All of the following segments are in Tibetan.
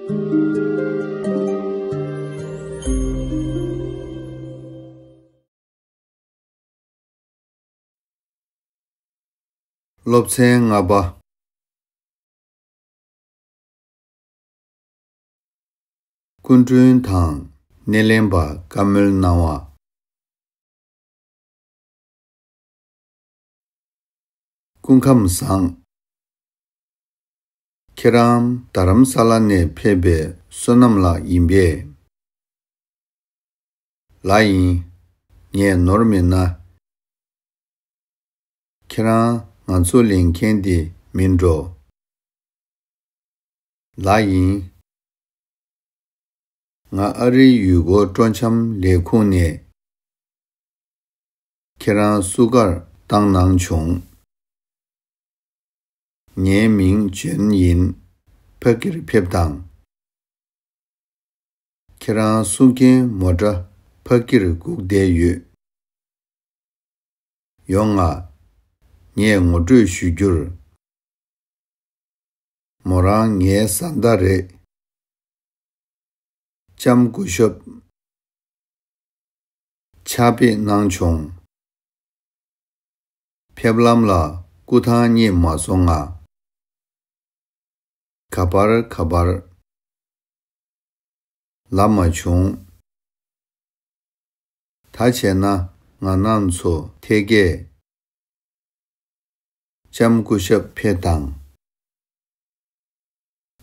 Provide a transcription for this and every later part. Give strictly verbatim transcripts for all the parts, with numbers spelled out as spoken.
སློབ་ཚན་ལྔ་པ། སྐུ་མགྲོན་དང་སྣེ་ལེན་པ་བཀའ་མོལ་གནང་བ། སྐུ་ཁམས་བཟང་། ཁྱེད་རང་རྡ་རམ་ས་ལ་ནས་ཕེབས་པའི་བསོད་ནམས་ལགས་ཡིན་པས། ལགས་ཡིན། ངས་ནོར་མེད་ན། ཁྱེད་རང་ང་ཚོ་ལེན་མཁན་དེ་མིན་འགྲོ། ལགས་ཡིན། ང་ཨ་རིའི་ཡུལ་སྐོར་སྤྲོ་འཆམ་ལས་ཁུངས་ནས་ཁྱེད་རང་བསུ་གར་བཏང་གནང་བྱུང་། ངའི་མིང་ཇོན་ཡིན། ཕ་གིར་ཕེབས་དང་། ཁྱེད་རང་བསུ་མཁན་མོ་ཊ་ཕ་གིར་སྒུག་བསྡད་ཡོད། ཡོང་ང་། ངས་ངོ་སྤྲོད་ཞུ་རྒྱུར། མོ་རང་ངའི་བཟའ་ཟླ་རེད། ལྕམ་སྐུ་ཞབས། ཕྱག་དཔེ་གནང་བྱུང་། ཕེབས་ལམ་ལ་སྐུ་ཐང་རྙེད་མ་སོང་ང་། ག་པར་ག་པར། ལབ་མ་བྱུང་། ད་བྱས་ན་ང་རང་ཚོ་ཐད་ཀས། ལྕམ་སྐུ་ཞབས་ཕེབས་དང་།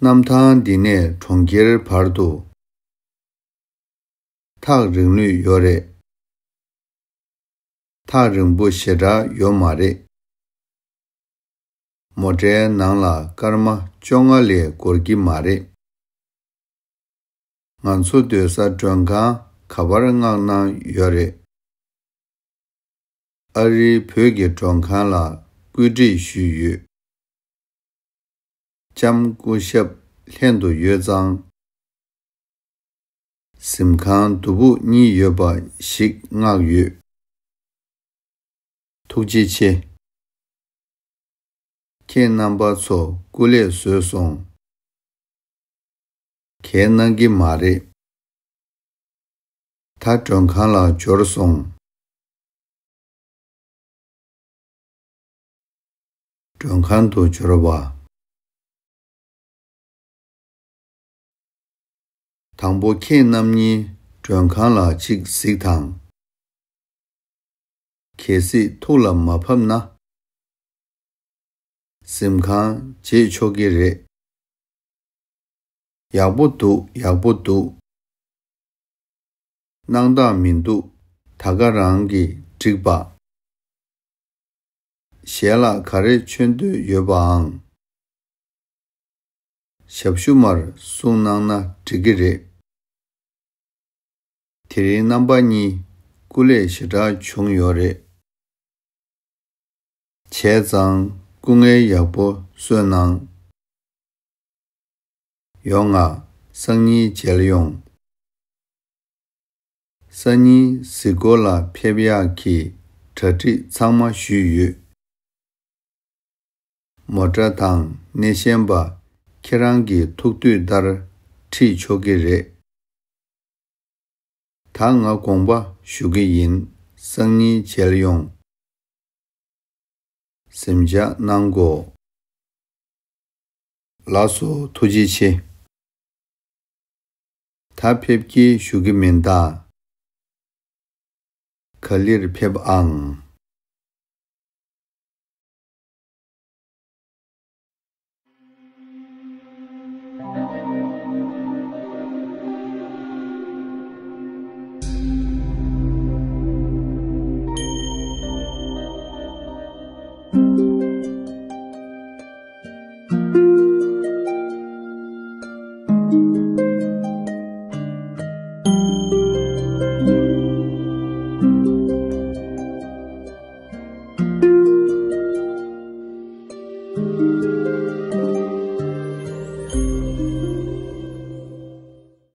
གནམ་ཐང་འདི་ནས་གྲོང་ཁྱེར་བར་དུ་ཐག་རིང་ལོས་ཡོད་རེད། ཐག་རིང་པོ་ཞེ་དྲག་ཡོད་མ་རེད། མོ་ཊའི་ནང་ལ་སྐར་མ་བཅོ་ལྔ་ལས་འགོར་གྱི་མ་རེད། ང་ཚོ་སྡོད་ས་མགྲོན་ཁང་ག་པར་མངགས་གནང་ཡོད་རེད། ཨ་རིའི་བོད་ཀྱི་མགྲོན་ཁང་ལ་བཀོད་སྒྲིག་ཞུས་ཡོད། ལྕམ་སྐུ་ཞབས་ལྷན་དུ་ཡོད་ཙང་། གཟིམ་ཁང་སྡུག་པོ་གཉིས་ཡོད་པ་ཞིག་མངགས་ཡོད། ཐུགས་རྗེ་ཆེ། ཁྱེད་རྣམ་པ་ཚོ་སྐུ་ལས་བཟོས་སོང་། གས་གནང་གི་མ་རེད། ད་མགྲོན་ཁང་ལ་འབྱོར་སོང་། མགྲོན་ཁང་དུ་འབྱོར་བ། དང་པོ་ཁྱེད་རྣམ་གཉིས་མགྲོན་ཁང་ལ་གཅིག་གཟིགས་དང་། གལ་སྲིད་ཐུགས་ལ་མ་བབས་ན། གཟིམ་ཁང་བརྗེད་ཆོག་གི་རེད། ཡག་པོ་འདུག་ཡག་པོ་འདུག་སྣང་དག་མི་འདུག་ད་ག་རང་གིས་འགྲིག་པ། ཞལ་ལག་ག་རེ་མཆོད་འདོད་ཡོད་པའང་། ཞབས་ཞུ་མར་གསུང་གནང་ན་འགྲིག་གི་རེད། དེ་རིང་རྣམ་པ་གཉིས་སྐུ་ལས་ཞེ་དྲག་བྱུང་ཡོད་རེད། བྱས་ཙང་སྐུ་ངལ་ཡག་པོ་གསོས་གནང་། ཡོང་ང་། སང་ཉིན་མཇལ་ཡོང་། སང་ཉིན་གཟིགས་སྐོར་ལ་ཕེབས་ཡག་གི་གྲ་སྒྲིག་ཚང་མ་ཞུས་ཡོད། མོ་ཊ་དང་སྣེ་ཤན་པ་ཁྱེད་རང་གི་ཐུགས་འདོད་ལྟར་ཁྲིད་ཆོག་གི་རེད། ད་ང་དགོངས་པ་ཞུ་གི་ཡིན། སང་ཉིན་མཇལ་ཡོང་། གཟིམ་འཇག་གནང་གོ། ལགས་སོ། ཐུགས་རྗེ་ཆེ། ད་ཕེབས་ཀྱི་ཞུ་གི་མིན་ད། ག་ལེར་ཕེབས་ཨང་།